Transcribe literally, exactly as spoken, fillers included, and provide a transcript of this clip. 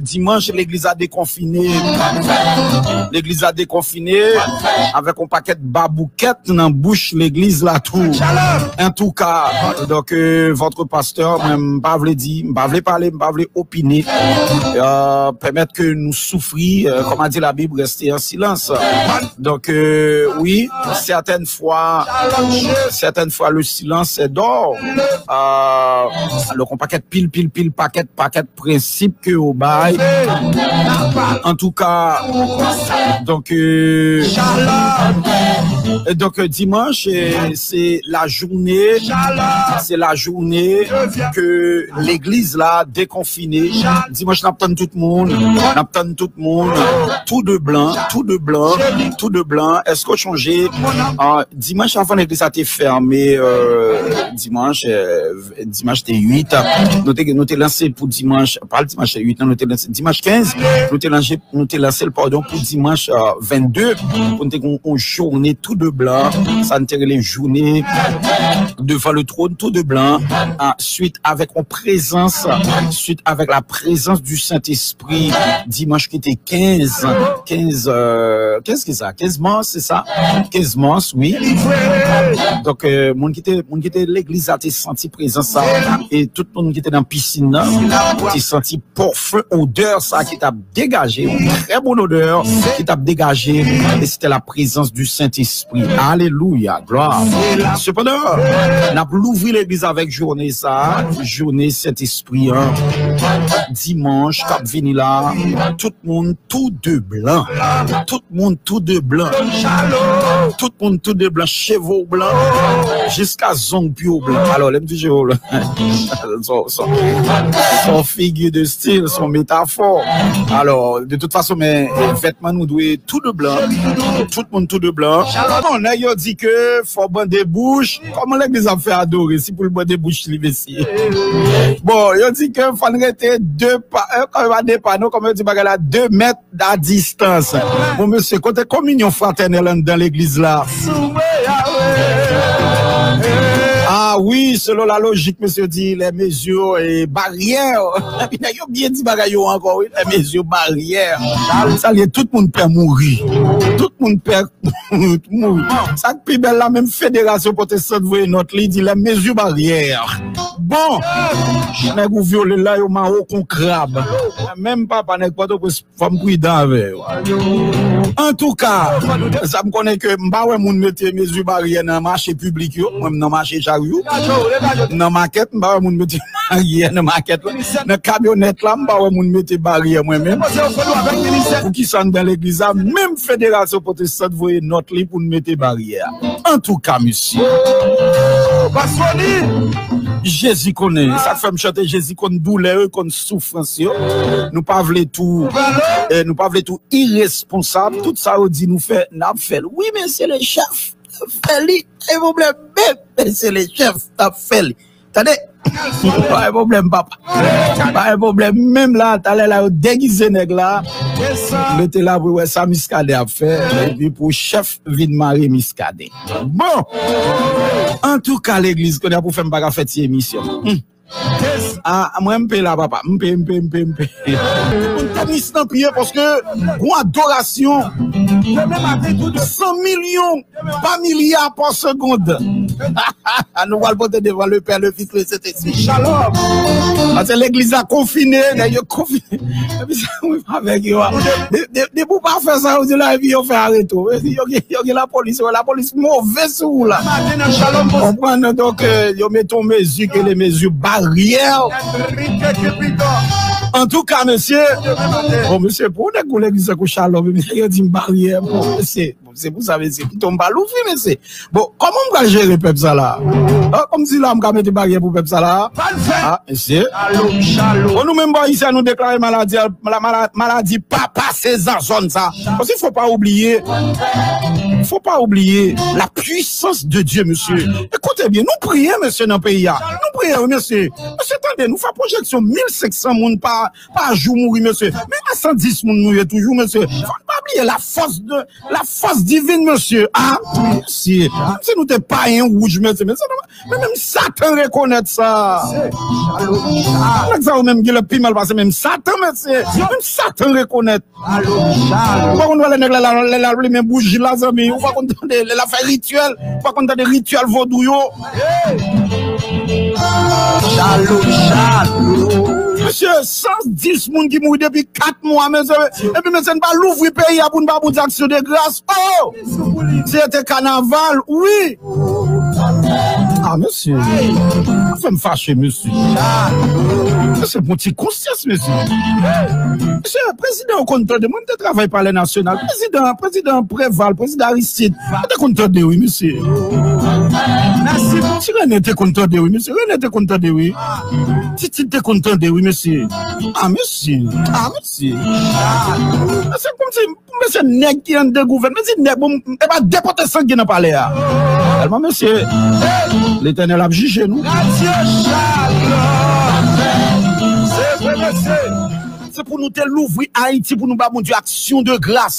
dimanch, legliz la dekonfine. Legliz la dekonfine avèk yon pakèt baboukèt nan bouch legliz la tou. Antouka, donk, euh, votre pasteur, mwen, m pa vle di, m pa vle pale, m pa vle opine. Euh, permettre que nous souffrir, euh, comme a dit la Bible, rester en silence. Donc, euh, oui, certaines fois, certaines fois, le silence est d'or. Euh, alors qu'on paquet pile, pile, pile, paquet, paquet principe ke yo bay. Antouka, donk, euh, donk, euh, dimanch, euh, se lajounen, se lajounen ke legliz la dekonfine. Dimanch, n ap tann tout moun, n ap tann tout moun, tou de blan, tou de blan, tou de blan. Èske w chonje, euh, dimanch avan legliz la te fèmen, euh, dimanch, euh, dimanch te uit, nou te, nou te lanse pou dimanch, pa dimanch uit, non, nou te lanse dimanch kenz, nou te lanse, nou te lanse l, padon, pou dimanch, euh, vennde, pou n te gen yon jounen tou de blan, sa n te rele jounen devan le trône tou de blan, euh, suite avec yon prezans, suite avec la présence du Saint-Esprit, dimanch ki te kenz, kenz, euh, kenz ki sa? Kenz mas, se sa? Kenz mas, wi. Donk, euh, moun ki te, moun ki te legliz la te santi prezans sa, e tout moun ki te nan pisin nan te santi parfum, odè sa ki t ap degaje, yon trè bon odè ki t ap degaje, e se te la prezans du Saint-Esprit. Alelouya, glwa. Sepandan, n ap louvri legliz avèk jounen sa, jounen Sentespri an. Dimanch k ap vini la, tout moun tou de blan. Tout moun tou de blan. Tout moun tou de blan, cheve w blan, jiska zong pye w blan. Alò, lè m di cheve w blan, se yon, se yon, se yon figi de stil, se yon metafò. Alò, de tout fason, men, eh, vètman nou dwe tou de blan. Tout moun tou de blan. Bon, nèg yo di ke fò bande bouch. Kòman legliz ap fè adore si pou l bande bouch li, mesye? Bon, yo di ke fò n rete de pa, eh, kòman pa de pa, non, kòman yo di bagay la, de mèt a distans. Bon, mesye, kote kominyon fratènèl anndan legliz la? Ah wi, selon la lojik, mesye di, les mesures et barrières. Epi nèg yo byen di bagay yo ankò, wi, les mesures barrières. Sa l ye, tout moun pè mouri. Tout moun pè mouri. Sa k pi bèl la, menm Federasyon Pwotestan voye nòt, li di les mesures barrières. Bon, nèg ou vyole la, yo mare w kon krab. Menm papa nèg Pòtoprens, fò m pridan avè yo. Antouka, sa m konnen ke m pa wè moun mete mezi baryè nan mache piblik yo, mwen m nan mache chak jou. Nan makèt, m pa wè moun mete baryè nan makèt la. Nan kamyonèt la, m pa wè moun mete baryè mwen menm. Poukisa anndan legliz la, menm Federasyon Pwotestan voye nòt li pou n mete baryè? Antouka, mesye. Jezi konnen. Sa k fè m chante, Jezi konn doulè yo, konn soufrans yo. Nou pa vle tou, eh, nou pa vle tou iresponsab. Tout sa yo di nou fè, n ap fè l. Wi, mesye le chèf, n ap fè li. Pa gen pwoblèm menm, mesye le chèf, n ap fè li. Tande? Pa gen pwoblèm, papa. Pa gen pwoblèm. Menm la, talè la, yo degize nèg la. Mete la pou wè sa Miskaden ap fè. Epi pou chèf vin mare Miskaden. Bon! Antouka, legliz, kounye a pou fè m pa ka fè ti emisyon. Hmm. Ah, mwen, m pe la, papa. M pe, m pe, m pe, m pe. Tout moun tenis nan pye paske gon adorasyon. San milyon pa milya pa segond. Nou pral pote devan le Pè, le Fis, le Sentespri. Shalom. Paske legliz la konfine, nèg yo konfine. Epi sa, mwen avèk yo a. De, de, depi w pa fè sa, yo di la, epi yo fè areto. Yo gen, yo gen lapolis, yo, lapolis move sou ou la. Konprann, donk, eh, yo mete yon mezi ke le mezi baryè. Antouka, mesye, bon, mesye, pou nèg gon legliz tankou Shalom, yo di m baryè, bon, mesye. Se pou sa, mesye, pito m pa louvri, mesye. Bon, kòman m pral jere pèp sa la? Ah, kòmsi la m ka mete baryè pou pèp sa la? Ah, mesye. Bon, nou menm bò isi a, nou deklare maladi a, la mala-, maladi pa pase nan zòn sa. Paske fò pa oubliye, fò pa oubliye la puissance de Dieu, mesye. Ekoute byen, nou priye, mesye, nan peyi a. Nou priye, wi, mesye. Mesye, tande, nou fè pwojeksyon mil senk san moun pa pa jou mouri, mesye. Men a san dis moun nou ye toujou, mesye. Fò n pa Bliye la force de la force divine, mesye. Ah, mesye. Si nou te payen wouj, mesye, mesye, men menm Satan rekonèt sa. Nèg sa yo menm gen lè pi mal pase menm Satan, mesye. Menm Satan rekonèt. Ou pa konn wè lè nèg la, la, la, la limen bouji la, zanmi. Ou pa konn tande lè la fè rityèl. Ou pa konn tande rityèl vodou yo. Mesye, san dis moun ki mouri depi kat mwa, mesye. Epi, mesye, n pa louvri peyi a pou n pa bout aksyon de gras. Oh! Se te kanaval, wi. Ah, mesye. Sa fè m fache, mesye. Mesye, bon ti konsyans, mesye. Mesye, prezidan yo konn tande. Mwen, m te travay Palè Nasyonal. Prezidan, prezidan Preval, prezidan Aristide. Yo te konn tande, wi, mesye. Ti Rene te konn tande, wi, mesye. Rene te konn tande, wi. Titid te konn tande, wi, mesye. Ah, mesye. Ah, mesye. Mesye, kòmsi, mesye, nèg ki anndan gouvènman, mesye, nèg, bon, e pa depòte san ki nan palè a. Tèlman, mesye, Letènèl ap jije nou. Se pou nou te louvri Ayiti pou nou ba Bondye aksyon de gras.